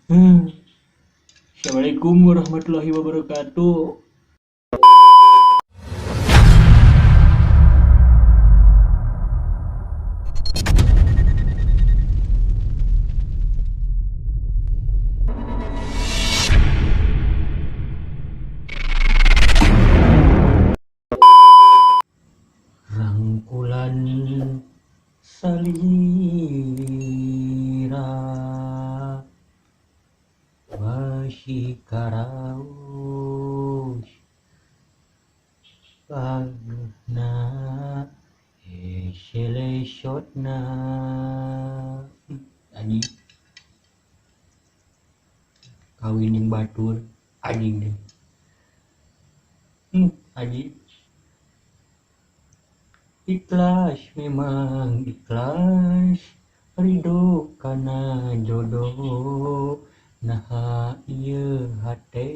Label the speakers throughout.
Speaker 1: Assalamualaikum warahmatullahi wabarakatuh. Rangkulan salira masih karaos pagna eselesotna. Anjing kawin jeung batur anjing deh. Anjing ikhlas memang ikhlas ridho kana jodoh naha ieu hate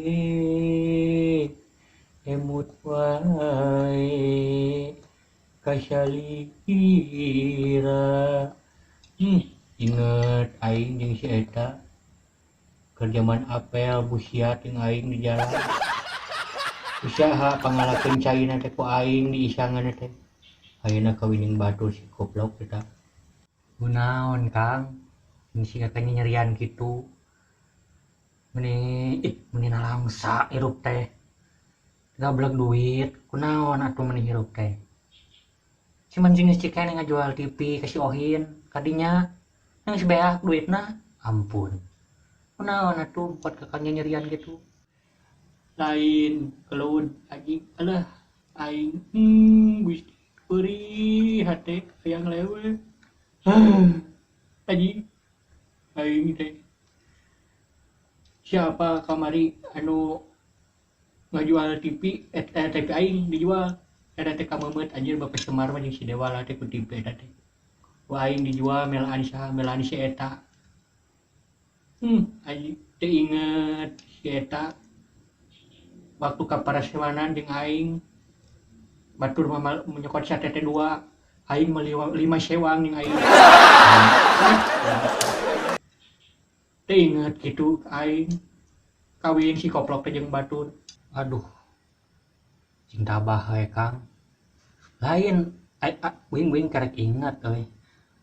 Speaker 1: emut wae kasalira. Inget aing jeung si eta keur jaman apel busiat jeung aing di jalan. Usaha pangalakeun caina teh ku aing di isangan teh. Ayeuna kawin jeung batur si goblok eta. Kunaon Kang? Si eta nyerian kitu. Meni ih meni nalangsa hirup teh. Gablek duit, kunaon atuh meni hirup teh. Si mancing geus cikene ngajual TV ka si Ohin kadinya geus beak duitna. Ampun. Kunaon atuh buat kakaknya nyerian gitu. Lain kelud anjing alah aing gusti perih hate hayang lewe. Anjing aing teh siapa kamari anu ngajual TV TV aing dijual eta teh ka meumeut anjir Bapak Semar mah jeung si Dewa lah teh ku TV eta teh. Ku aing dijual melaan saha melaan si eta. Anjing teu inget si eta waktu ka parasemanan jeung aing batur mah menyokot sate teh 2 aing meuli 5 sewang jeung aing. Teu inget kitu aing kawin si koplok teh jeung batur. Aduh. Cinta bah we Kang. Lain wing-wing karek inget euy.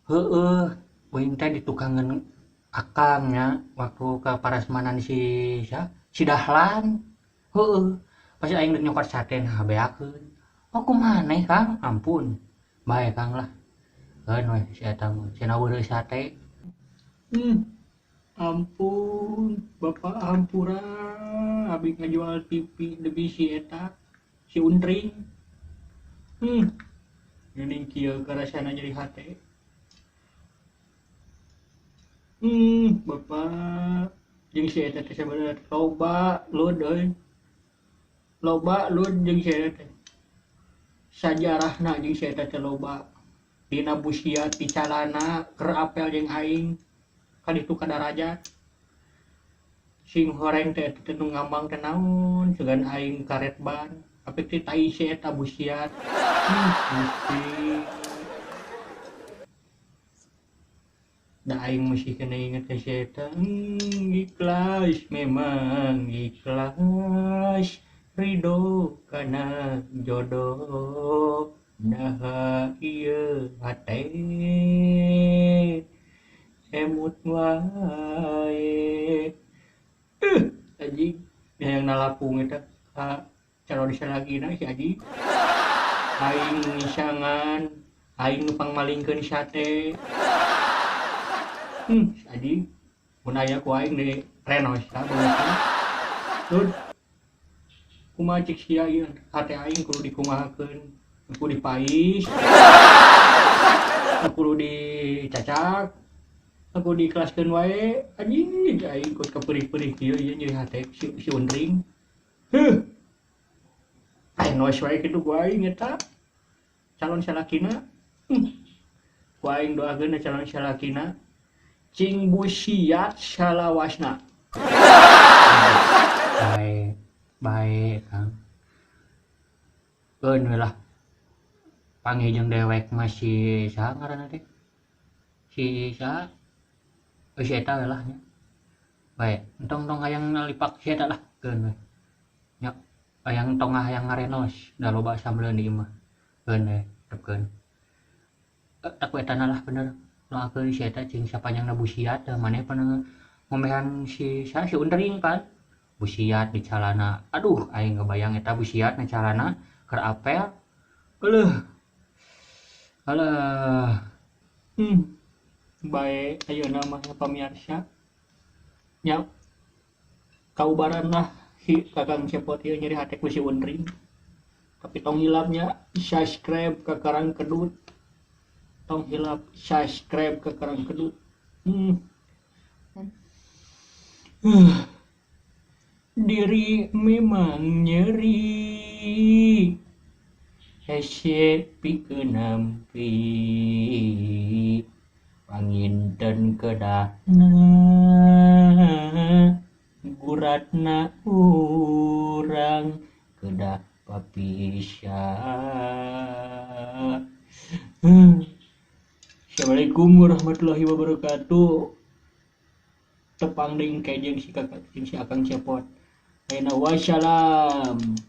Speaker 1: Heueuh, wing teh ditukangeun akang nya waktu ke parasmanan si si Dahlan. Heueuh, pas aing deuk nyokot sate nah beakeun. Oh kumaha maneh Kang? Ampun. Bae Kang lah. Keun we si eta mah cenah weureuh sate. Ampun, Bapak hampura abi ngajual TV demi si eta si Untring. Geuning kieu karasana nyeri hate. Bapak jeung si eta teh sabenerna loba lud euy. Loba lud jeung si eta teh. Sajarahna jeung si eta teh loba. Dina busiat di calana keur apel jeung aing ka ditu ka darajat. Sing horeng teh eta teh nu ngambang teh naon sugan aing karet ban tapi teh tai si eta busiat. Gusti. Da aing masih kena inget ka si eta. Ikhlas memang ikhlas ridho kana jodoh naha ieu hate emut wae. Anjing hayang nalapung eta ka calon salakina si anjing. Aing ngisangan, aing nu pangmalingkeun sate. Si anjing mun aya ku aing di renos tah beungeutna. Lud kumaha cik sia ieu hate aing kudu dikumahakeun, kudu dipais, kudu dicacak, aku diikhlaskeun wae anjing aing ikut kapeurih-peurih kieu ieu nyeri hate si Undring. Heuh. Aing noes wae kitu ku aing eta calon salakina. Ku aing doakeun calon salakina cing busiat salawasna. Bae bae Kang. Keun we lah. Panggih jeung dewek mah si saha ngaranna teh? Si saha? Si eta we lah nya. Bae, entong-entong hayang nalipak si eta lah, keun we. Nya, hayang tong hayang ngarenos, da loba sambeleun di imah. Keun we, tepkeun. Ku etana lah bener. Doakeun si eta cing sapanjangna busiat teh maneh pan ngomehan si saha si Undring pan. Busiat di calana. Aduh, aing ngebayang eta busiat na calana keur apel. Euleuh. Alah. Bae ayeuna mah pamirsa. Nya kaubaran lah si Kakang Cepot ieu nyeri hate ku si Undring. Tapi tong hilapnya subscribe ke Karang Kedut. Tong hilap subscribe ke Karang Kedut. Diri memang nyeri. Hese pikeun nampi. Panginten kedahna guratna urang kedah papisah. Assalamualaikum warahmatullahi wabarakatuh. Tepang deui engke jeung si kakak jeung si Akang Cepot. Ayeuna wassalam.